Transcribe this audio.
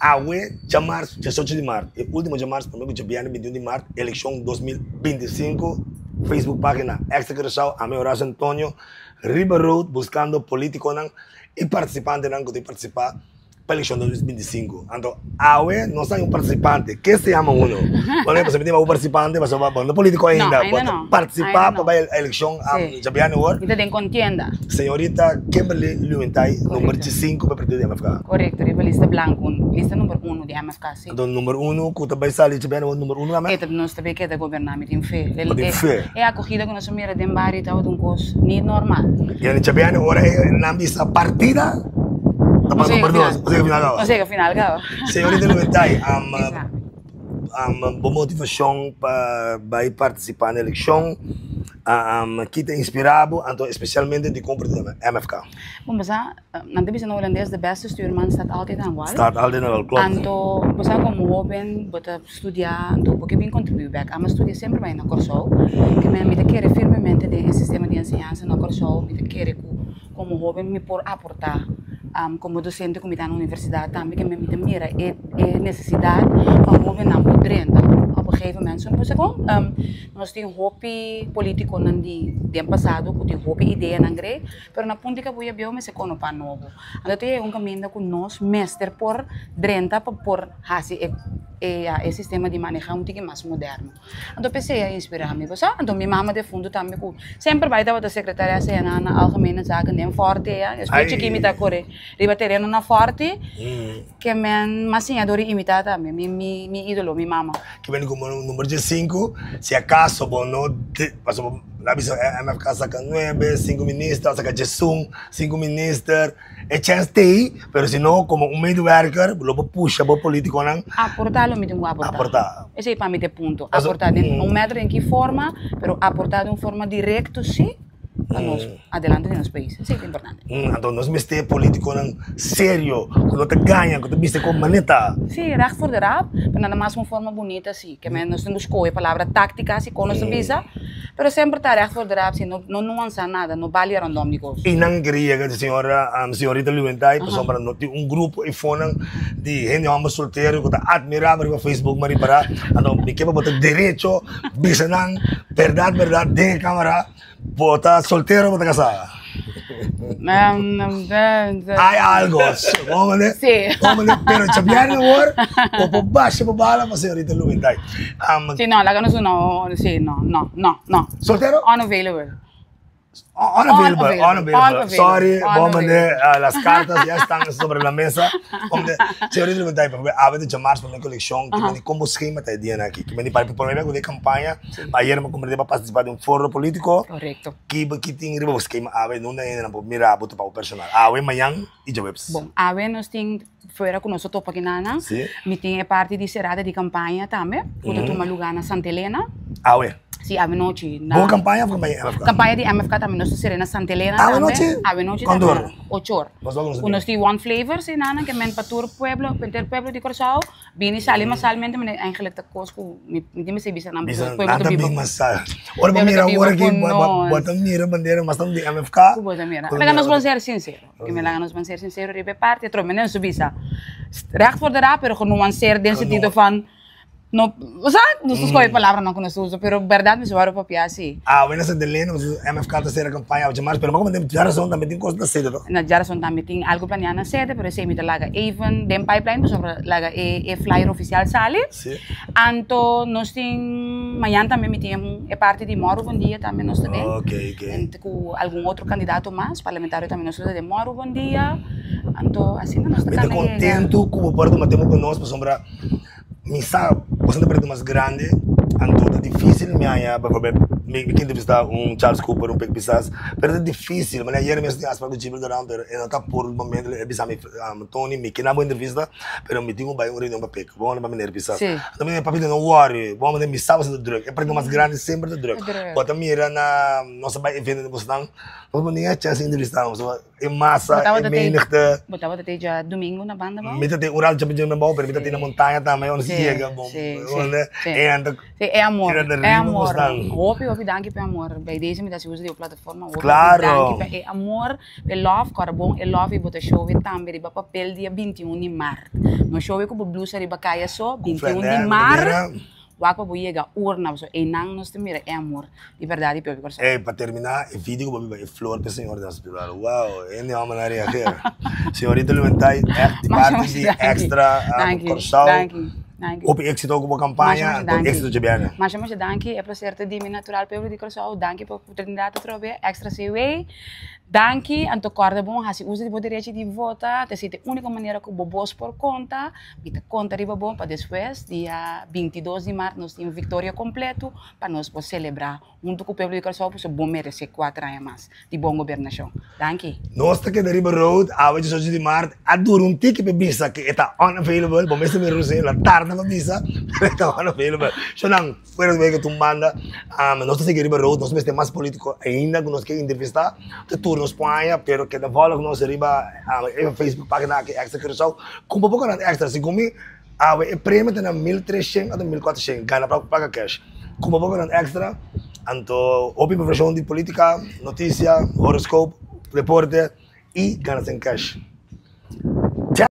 Awe djamars diesocho di mart, e ultimo djamars prome ku djabièrnè bintiun di mart, elekshon 2025, Facebook pagina Extra Curaçao, ami Horacio Antonio, riba road buskando politikonan i partisipantenan ku ta partisipá pa elekshon 2025. Anto awe nos ta un partisipante, ke se yama uno? Bueno, pasobra mi tin un partisipante, pasobra bo no politiko ainda, bo ta partisipá pa bai elekshon djabièrnè awor. Mi ta den kontienda. Señorita Kimberly Luwentay, number diesinku pa e partido di MFK. Korekto, riba lista blanku, lista number uno di MFK, si. Anto number uno ku ta bai sali djabièrnè awor number uno tambe? E ta, nos ta bai keda goberná, mi tin fe. Bo tin fe? E akogida ku nos a mira den bario tabata un kos ni normal. I djabièrnè ora e nan bisa partida ta pa number dos, nos a yega final kaba. Nos a yega final kaba. Señorita Luwentay, bo motivashon pa bai partisipá na elekshon, Ki ta inspirá bo, anto espesialmente dikon por ta MFK? Bon, bo sa, nan ta bisa na hulandes, de beste stuurman staat altijd aan wal. Staat altijd aan wal, klopt. Anto, bo sa komo hoben bo ta studia, anto bo ke bin kontribuí bèk. Ami a studia semper bai na Kòrsou, ke mi ta kere firmemente den e sistema di enseñansa na Kòrsou, mi ta kere ku komo hoben mi por aportá komo dosente ku mi ta na universidat tambe ke mi ta mira e nesesidat pa hobennan por drenta op un gegeven moment. So, bo sa kon? Nos tin hopi politiconan di den pasado cu tin hopi ideanan grei, pero na punto di cabuya bieu mester cono pan nobo. Anto ta yega un caminda cu nos mester por drenta pa por haci e e sistema di maneha un tiki mas moderno. Anto p'esey a inspira mi, bo sa. Anto mi mama defunto tambe cu semper bay tabata secretaria cna na Algemene Zaken den Forte ya. Despues chiki mi ta core riba tereno na Forte. Ke men mas siña dor di imitá tambe mi mi mi idolo, mi mama. Ke men komo number diesinku, si akaso bo no pasobra bo a bisa MFK saka nuebe, sinku minister, a saka diesun, sinku minister, e chèns t'ei, pero si no komo un medewerker lo bo pusha bo politikonan. Aportá lo mi tin ku aportá. Aportá. Esei pa mi ta e punto, aportá den un mètodo den ki forma, pero aportá den un forma direkto sí. pa nos adelante di nos pais. Esei ta importante. Anto nos mester politiconan serio, cu no ta gaña, cu ta bisa con manera ta. Sí, recht voor de raap, pero nada mas un forma bunita sí. Ke men nos tin cu scoge palabra tactica si con nos ta bisa, pero semper ta recht voor de raap sí, no no nuansa nada, no balia rondom di cos. Y nan queria yega di señora, señorita Luwentay, pasobra no tin un grupo y fonan di hende homber soltero cu ta admira bo riba Facebook, mi a ripara. Anto mi ke pa bo ta derecho bisa nan berdad berdad den e camera. Bo ta soltero o bo ta casá? Hay algo, hombre, Sí. hombre, pero chabiar awor, bo por basha bo bala pa señorita Luminday. Um, Sí, no, laga nos no, sí, no, no, no, no. Soltero? Unavailable. Unavailable, Unavailable, unavailable. unavailable, Sorry, bo unavailable. mande, las cartas ya están sobre la mesa. Hombre, señorita Luminday, pa awe ta djamars pa mi coleccion, ki mandi con bo schema ta e dianan aki? Ki mandi pa por mi ku campaña, Ayer mi a comprende pa participa den un foro politico. Correcto. Ki ki tin riba bo skema awe nunda hendenan por mira bo topa bo personal? Awe, mañan y djaweps. Bon, awe nos tin fuera cu nos a topa kinanan. Si. Mi tin e parti di cerada di campaña tambe cu ta tuma lugar na Santa Elena. Awe? Si, awe nochi. Bo campaña of campaña di MFK? Campaña di MFK tambe nos ta cera na Santa Elena Awe tambe. nochi? Awe nochi Cuanto tambe. ora? Ocho or. Nos wak nos Cu nos tin one flavor enanan ke men pa tur pueblo, henter pueblo di Corsou. Bini sali masalmente mi eigenlijk ta kos ku mi tin mester bisa nan Bisa pueblo nan ta ta biba bin masal. Ora bo pueblo ta mira biba awor aki ku bo bo bo nos. ta mira bandera mas tantu di MFK Ku bo ta mira. ku Laga mira nos ban otro. ser sinsero. Ke mi laga nos ban ser sinsero riba e parti atrobe mi no bisa recht voor de raap pero genuanseer den sentido van no osea nos ta skohe palabranan ku nos usa pero bèrdat mi wòrdu papia si. Awe na Santa Elena MFK ta sera kampaña awe djamars pero mi a komenta djarason tambe tin kos na sede to. Na djarason tambe tin algu planeá na sede pero esei mi ta laga even den pipeline pasobra laga e flyer ofisial sali. Si. Anto nos tin mañan tambe mi tin e parti di Mòru Bondia tambe nos ta den. Ok ok. Ku algun otro kandidato mas parlamentario tambe nos ta den Mòru Bondia. Anto asina nos ta Mi ta kana yega. kontentu ku bo por tuma tempu ku nos pasobra. Mi sa boso ta pretu mas grandi, anto ta dificil mi haña bijvoorbeeld mi mi ke entrevista un Charles Cooper, un Pek Pisas, pero ta dificil, manera ayer mes tin afspraak ku Gilbert Durand pero e no ta por momento e bisa mi Tony mi ke na bo entrevista pero mi tin ku bai un reunion pa Pek, bo pa meneer Pisas. Anto mi di papito no worry, bo mi sa boso ta druk, e pretu mas grandi semper ta druk, bo ta mira na nos a bai evento di bosnan, nos no tin e chance di entrevista nan. E masa, e menigte. Bo tabata te djadumingu na banda bou? Mi ta te un rato djadumingu bou, pero mi ta te na montaña tambe, unda si yega bon. Si, si. E amor, e amor. Hopi, hopi danki pa e amor. Bij deze mi ta hasi uso di bo plataforma. Hopi, hopi danki pa e amor, pa e love. Kòrda bon, e love ei bo ta show e tambe riba papel dia 21 di mart. No show e ku bo blusa riba kaya so, 21 di mart. Wak pa bo yega urna pasobra einan nos ta mira e amor di berdad di pueblo di Kòrsou. Ey, pa termina e video ku bo biba e flor p'e señor den hospital. Wow, hende homber nan reageer. Señorita Lumentay, echt di parti di Extra Kòrsou, hopi éxito ku bo kampaña, anto éxito dje biaha. Masha masha danki, e placer ta di mi natural pueblo di Kòrsou. Danki pa oportunidat atrobe, Extra CW. Danki, anto kòrda bon hasi uso di bo derechi di vota, ta esei ta e úniko manera ku bo bos por konta. Mi ta konta riba bo pa despues, dia 22 di mart, nos tin viktoria kompleto pa nos por selebrá huntu ku pueblo di Kòrsou pasobra bo meresé kuater aña mas di bon gobernashon. Danki. Nos ta keda riba road awe 18 di mart. A dura un tiki pa e bisa ku e ta unavailable. Bo mester mira Rosé, el a tarda pa bisa, pero e ta unavailable. Shownan. Fuera di wega tur banda, nos ta sigui riba road, nos mester mas politico ainda cu nos ke entrevista, ta tur nos por haña, pero keda volg nos riba e Facebook pagina aki Extra Curaçao, cumpra bo canal Extra, segun mi awe e premio ta na 1300 ota 1400, gana placa cash, cumpra bo canal Extra, anto hopi informacion di politica, noticia, horoscope, deporte y gana cen cash.